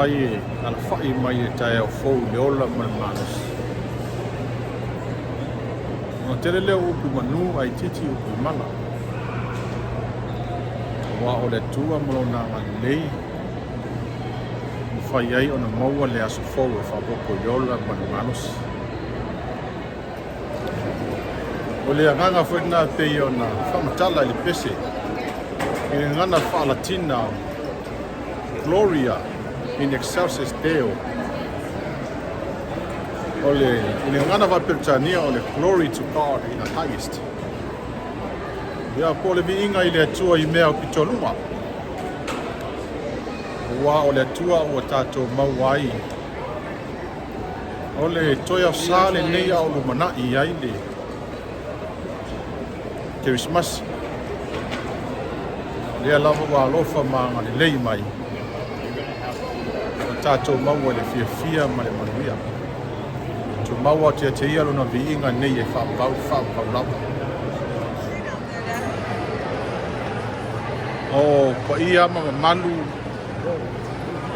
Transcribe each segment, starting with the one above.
mafai e alafai mai i le taeao fou i le ola ma le malosi. Ona tele lea o upu i manu ae itiiti upu i mala. Aua o le Atua ma Lona agalelei mafai ai ona maua le aso fou e faaopoopo i le ola ma le malosi. O le agaga foi lena e pei ona faamatala i le pese i le gagana faalatina Gloria in excelsis Deo. O le, i le gagana faa-Peretania o le Glory to God in the highest. Ia, po o le viiga i le Atua i mea aupito luga. Aua o le Atua ua tatou maua ai o le toe aosa lenei a o lumanai ai le Kerisimasi. Lea lava ua alofa ma agalelei mai ua tatou maua i le fiafia ma le manuia. Tumau atu ia te ia lona viiga nei e faapau faapau lava. O paia ma mamalu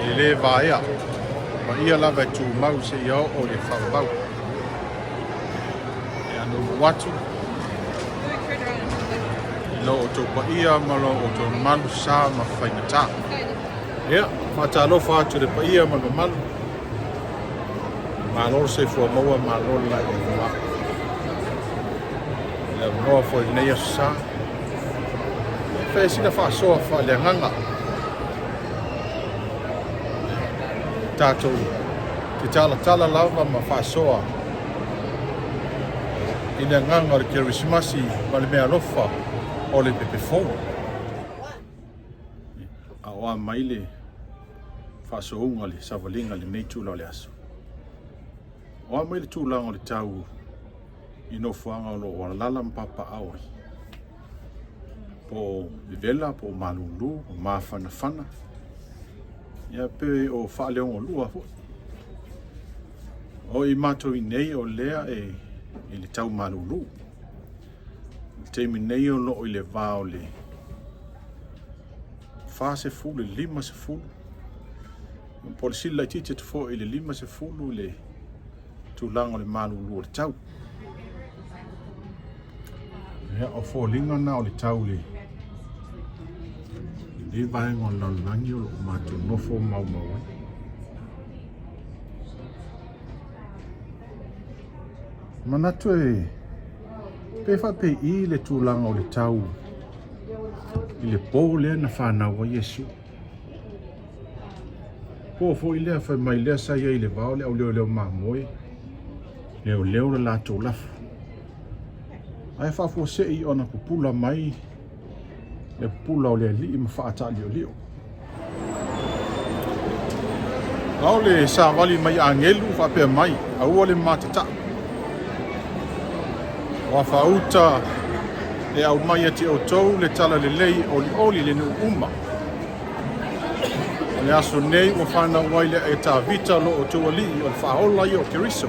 e le vaea, paia lava e tumau seia oo i le faavavau. E anuanu atu i lo outou paia ma lo outou mamalu sa ma faigata. Ia, faatalofa atu i le paia ma le mamalu. Malo le soifua maua, malo le lae maua. Le avanoa foi i lenei aso sa. Fai sina faasoa faaleagaga. Tatou te talatala lava ma faasoa i le agaga o le Kerisimasi ma le meaalofa o le pepe fou. A o a mai le faasouga o le savaliga i lenei itula o le aso. O a mai le tulaga o le tau i nofoaga o lo o alaala ma papaaao ai, po o vevela, po o malulu, o mafanafana, ia pe o faaleogolua foi. O i matou i nei o lea e i le tau malulu. I le taimi nei o lo o i le va o le 40 i le 50, po o le sili laitiiti atu foi i le 50 le tulaga o le malulu o le tau. Ia, o foliga na o le tau le lenei vaega o le lalolagi o lo o matou nofo maumau ai. Manatu e pe faapei le tulaga o le tau i le po lea na fanau ai Iesu. Po foi lea fai mai lea sa i ai i le vao le auleoleo mamoe, leoleo le latou lafo. Ae faafuasei ona pupula mai le pupula o le alii ma faataaliolio. A o le savali mai agelu faapea mai, aua le matatau. Ua faauta e aumai ia te outou le tala lelei e olioli i le nuu uma. O le aso nei ua fanau ai le e Tavita lo outou alii o le faaola ia o Keriso.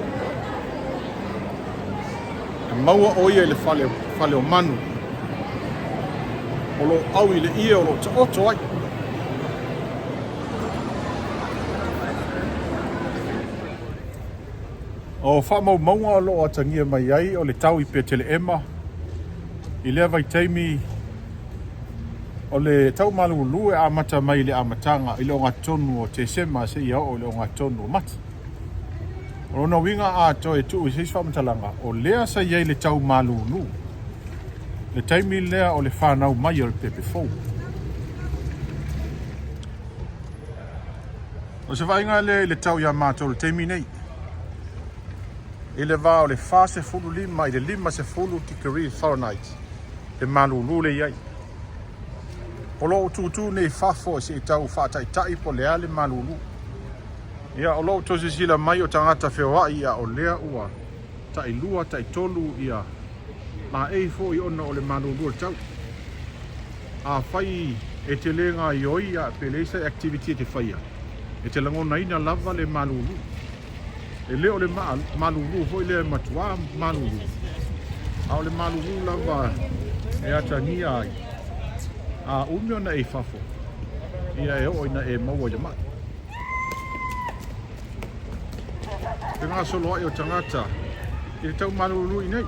E maua o ia i le fale, fale o manu. O lo o au i le ie o lo o taoto ai. O faamaumauga o lo o atagia mai ai o le tau i Peteleema i lea vaitaimi o le tau malulu e amata mai i le amataga i le ogatotonu o Tesema seia oo i le ogatotonu o Mati. O lona uiga a toe tuu i se isi faamatalaga, o lea sa i ai le tau malulu le taimi lea o le fanau mai o le pepe fou. O se vaaiga lea i le tau iā matou i le taimi nei. I le va o le 45 i le 50 tikeri Fahrenheit le malulu lea i ai. O lo o tutū nei i fafo se i tau faataitai po o le a le malulu. Ia, o lo o toe silasila mai o tagata feoai a o lea ua tailua, taitolu ia laei foi ona o le malulu o le tau. Afai e te le gaoioi pe leai se activity e te faia, e te lagonaina lava le malulu. E le o le malulu foi lea e matuā malulu, a o le malulu lava e atagia ai a umi ona e i fafo, ia e oo ina e maua i le mai. Fegasoloai o tagata i le tau malulu i nei.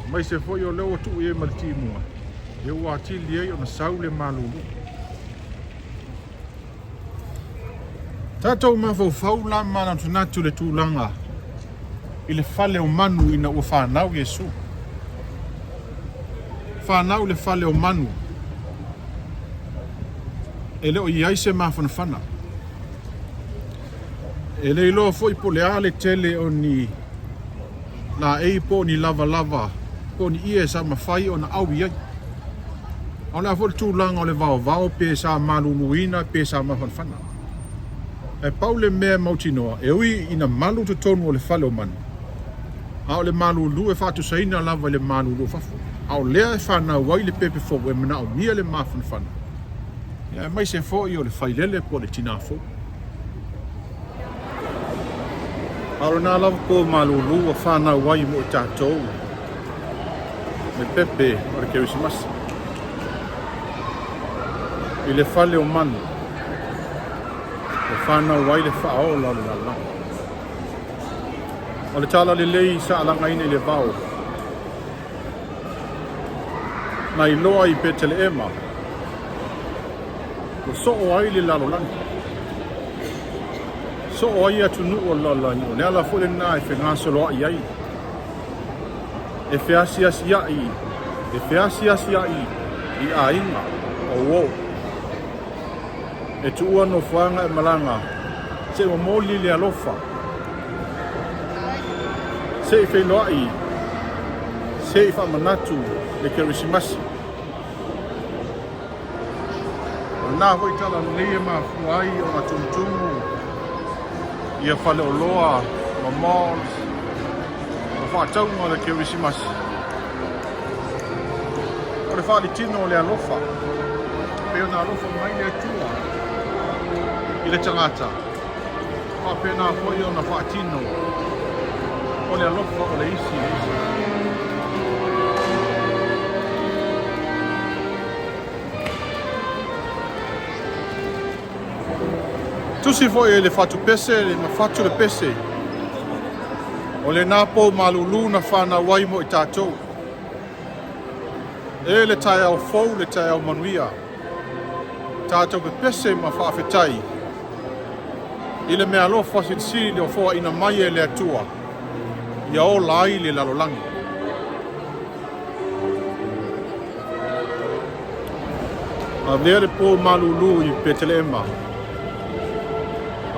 Aemaise foi o lea ua tuu i ai ma le timuga, ia ua atili ai ona sau le malulu. Tatou mafaufau la ma manatunatu i le tulaga i le fale o manu ina ua fanau Iesu. Fanau i le fale o manu e le o i ai se mafanafana. E le iloa foi po o le a le tele o ni laei po o ni lavalava po o ni ie sa mafai ona au i ai. A o le a foi le tulaga o le vaovao pe sa maluluina pe sa mafanafana. Ae pau le mea e mautinoa, e ui ina malu totonu o le fale o manu, a o le malulu e faatusaina lava i le malulu o fafo. A o lea e fanau ai le pepe fou e manaomia le mafanafana, aemaise foi o le failele po o le tinā fou. A o lena lava po malulu ua fanau ai mo i tatou le pepe o le Kerisimasi i le fale o manu ua fanau ai le faaola o le lalolagi. O le tala lelei sa alagaina i le vao na iloa i Peteleema ua soo ai le lalolagi, soo ai atunuu o le lalolagi, o le ala foi lena e fegasoloai ai, e feasiasiai, e feasiasiai i aiga o uo, e tuua nofoaga e malaga se i momoli le alofa, se i feiloai, se i faamanatu le Kerisimasi. O lena foi tala lelei e mafua ai ona tumutumu ia faleoloa ma malls ma faatauga o le Kerisimasi. O le faalitino o le alofa, pei ona alofa mai le Atua i le tagata, faapena foi ona faatino o le alofa o le isi i le isi. Tusi foi e le fatupese ma fatu le pese o lena pou malulu na fanau ai mo i tatou. E le taeao fou le taeao manuia. Tatou pepese ma faafetai i le meaalofa silisili o foaina mai e le Atua ia ola ai le lalolagi. Avea le po malulu i Peteleema.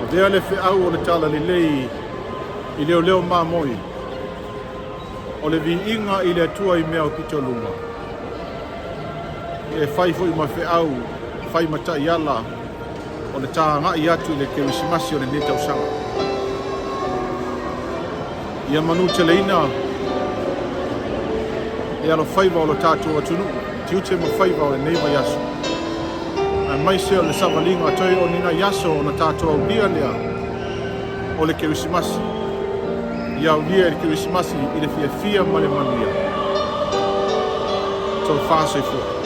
Avea le feau o le talalelei i leoleo mamoe. O le viiga i le Atua i mea o pito luga. E fai foi ma feau, fai ma taiala o le tāgai atu i le Kerisimasi o lenei tausaga. Ia manuteleina le alofaiva o lo tatou atunuu, tiute ma faiva o lenei vaiaso, aemaise o le savaliga toe o ni nai aso ona tatou aulia lea o le Kerisimasi. Ia aulia i le Kerisimasi i le fiafia ma le manuia. Tofa soifua.